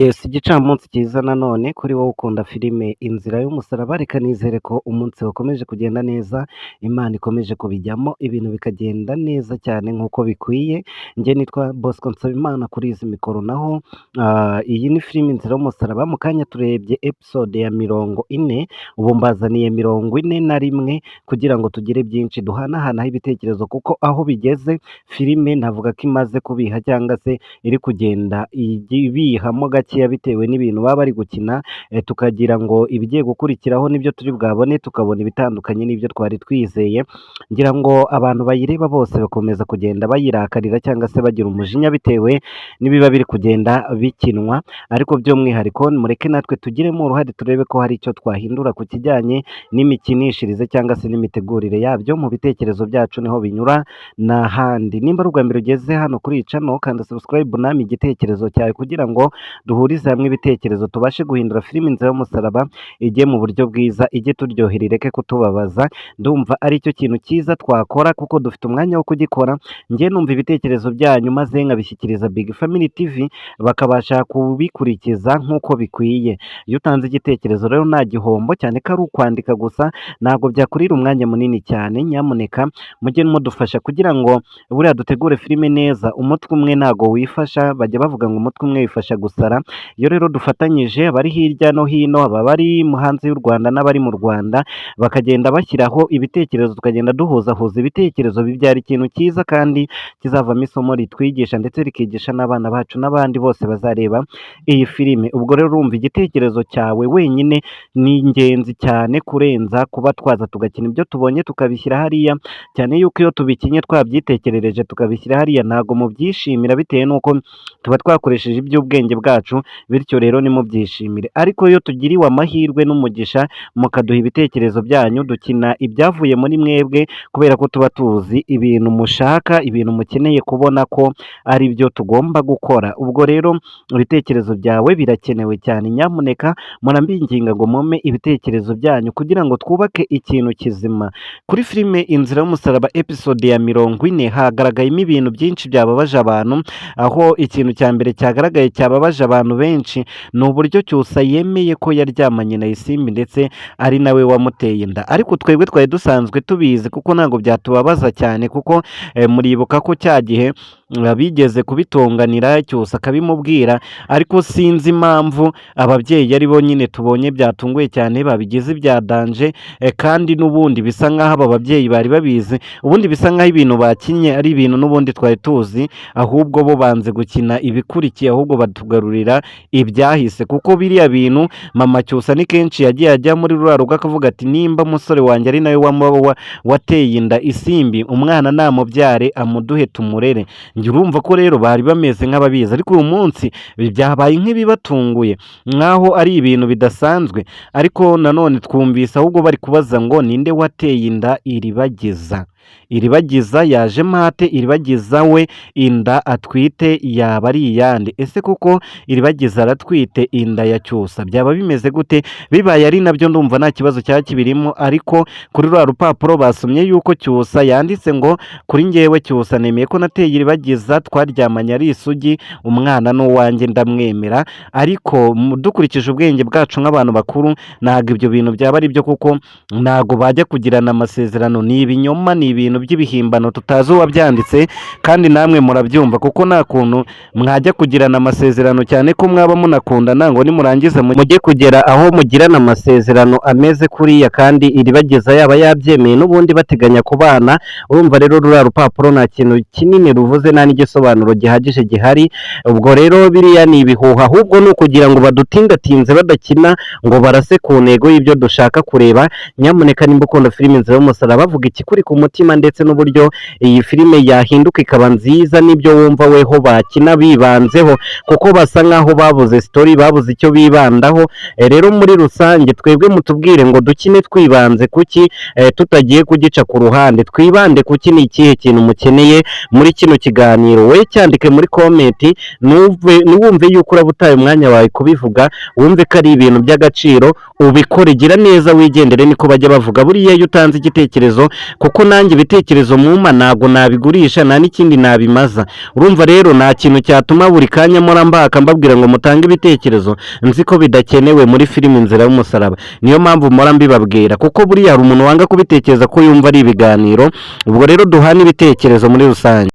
Yes, igicamunsi cyiza nanone kuri wowe ukunda filime Inzira y'Umusaraba. Reka nizere ko umunsi wakomeje kugenda neza, Imana ikomeje kubijyamo, ibintu bikagenda neza cyane nk'uko bikwiye. Njye nitwa Bosco Nsabimana kuri izi mikoro, naho iyi ni filime Inzira y'Umusaraba. Mu kanya turebye episode ya 40, ubu mbazaniye 41 kugira ngo tugire byinshi duhanahanaho ibitekerezo, kuko aho bigeze filime navuga ko imaze kubiha cyangwa se iri kugenda ibihamo gakeya bitewe n'ibintu baba bari gukina, tukagira ngo ibigiye gukurikiraho nibyo turi bwabone, tukabona ibitandukanye n'ibyo twari twizeye. Ngira ngo abantu bayireba bose bakomeza kugenda bayirakarira cyangwa se bagira umujinya bitewe n'ibiba biri kugenda bikinwa, ariko by'umwihariko mureke natwe tugiremo uruhare, turebe ko hari icyo twahindura ku kijyanye n'imikinishirize cyangwa se n'imitegurire yabyo. Mu bitekerezo byacu niho binyura n'ahandi. Nimba ari ubwa mbere ugeze hano kuri iyi channel, kanda subscribe name igitekerezo cyawe kugira ngo duhurize hamwe ibitekerezo, tubashe guhindura filime Inzira y'Umusaraba ijye mu buryo bwiza, ijye turyohera, ireke kutubabaza. Ndumva ari cyo kintu cyiza twakora kuko dufite umwanya wo kugikora. Njye numva ibitekerezo byanyu maze nkabishyikiriza Big Family TV, bakabasha kubikurikiza nk'uko bikwiye. Iyo utanze igitekerezo rero nta gihombo, cyane ko ari ukwandika gusa, ntabwo byakurira umwanya munini cyane. Nyamuneka mujye mudufasha kugira ngo buriya dutegure filime neza. Umutwe umwe ntago wifasha, bajya bavuga ngo umutwe umwe wifasha gusara. Iyo rero dufatanyije, abari hirya no hino, aba bari hanze y'u Rwanda n'abari mu Rwanda, bakagenda bashyiraho ibitekerezo, tukagenda duhuzahuza ibitekerezo, bibyara ikintu cyiza kandi kizavamo isomo ritwigisha ndetse rikigisha n'abana bacu n'abandi bose bazareba iyi filime. Ubwo rero urumva igitekerezo cyawe wenyine ni ingenzi cyane kurenza kuba twaza tugakina ibyo tubonye tukabishyira hariya, cyane yuko iyo tubikinye twabyitekerereje tukabishyira hariya ntabwo mubyishimira, bitewe n'uko tuba twakoresheje iby'ubwenge bwacu. Bityo rero nimubyishimire. Ariko iyo tugiriwe amahirwe n'umugisha mukaduha ibitekerezo byanyu, dukina ibyavuye muri mwebwe, kubera ko tuba tuzi ibintu mushaka, ibintu mukeneye kubona ko ari byo tugomba gukora. Ubwo rero ibitekerezo byawe birakenewe cyane. Nyamuneka murambinginga ngo mumpe ibitekerezo byanyu kugira ngo twubake ikintu kizima. Kuri filime Inzira y'Umusaraba episode ya 40 hagaragayemo ibintu byinshi byababaje abantu, aho ikintu cya mbere cyagaragaye cyababaje abantu benshi ni uburyo Cyusa yemeye ko yaryamanye na Isimbi ndetse ari nawe wamuteye inda. Ariko twebwe twari dusanzwe tubizi, kuko ntabwo byatubabaza cyane, kuko muribuka ko cya gihe bigeze kubitonganira, Cyusa akabimubwira. Ariko sinzi impamvu ababyeyi ari bo nyine tubonye byatunguye cyane, babigize ibya danger, kandi n'ubundi bisa nk'aho aba babyeyi bari babizi. Ubundi bisa nk'aho ibintu bakinnye ari ibintu n'ubundi twari tuzi, ahubwo bo banze gukina ibikurikiye, ahubwo batugarurira ibyahise. Kuko biriya bintu mama Cyusa ni kenshi yagiye ajya muri ruriya rugo akavuga ati: "Nimba umusore wanjye ari nawe wateye inda Isimbi, umwana namubyare amuduhe tumurere." Njye urumva ko rero bari bameze nk'ababizi, ariko uyu munsi byabaye nk'ibibatunguye, nk'aho ari ibintu bidasanzwe. Ariko nanone twumvise ahubwo bari kubaza ngo: "Ninde wateye inda Iribagiza? Iribagiza yajemo ate? Iribagiza we inda atwite yaba ari iyande? Ese kuko Iribagiza aratwite inda ya Cyusa, byaba bimeze gute?" Bibaye ari nabyo ndumva nta kibazo cyaba kibirimo. Ariko kuri ruriya rupapuro basomye yuko Cyusa yanditse ngo: "Kuri njyewe Cyusa nemeye ko nateye Iribagiza, twaryamanye ari isugi, umwana ni uwanjye, ndamwemera." Ariko dukurikije ubwenge bwacu nk'abantu bakuru, ntabwo ibyo bintu byaba ari byo, kuko ntabwo bajya kugirana amasezerano. Ni ibinyoma, ni ibintu by'ibihimbano tutazi uwabyanditse, kandi namwe murabyumva, kuko nta kuntu mwajya kugirana amasezerano, cyane ko mwaba munakundana, ngo nimurangiza mujye kugera aho mugirana amasezerano ameze kuriya, kandi Iribagiza yaba yabyemeye n'ubundi bateganya kubana. Urumva rero ruriya rupapuro nta kintu kinini ruvuze, nta n'igisobanuro gihagije gihari. Ubwo rero biriya ni ibihuha, ahubwo ni ukugira ngo badutindatinze badakina ngo barase ku ntego y'ibyo dushaka kureba. Nyamuneka nimba ukunda filime Inzira y'Umusaraba, bavuga ikikuri ku mutima ndetse n'uburyo iyi filime yahinduka ikaba nziza, n'ibyo wumva weho bakina bibanzeho, kuko basa nk'aho babuze story, babuze icyo bibandaho. Rero muri rusange twebwe mutubwire ngo dukine twibanze kuki, tutagiye kugica ku ruhande, twibande kuki? Ni ikihe kintu mukeneye muri kino kiganiro? We cyandike muri comment, ntiwumve yuko uraba utaye umwanya wawe kubivuga, wumve ko ari ibintu by'agaciro, ubikore. Gira neza wigendere, niko bajya bavuga. Buriya iyo utanze igitekerezo, kuko nanjye nanjye ibitekerezo mumpa ntabwo nabigurisha, nta n'ikindi nabimaza. Urumva rero nta kintu cyatuma buri kanya mpora mbaka mbabwira ngo mutange ibitekerezo, nzi ko bidakenewe muri filime Inzira y'Umusaraba. Niyo mpamvu mpora mbibabwira, kuko buriya hari umuntu wanga kubitekereza ko yumva ari ibiganiro. Ubwo rero duhana ibitekerezo muri rusange.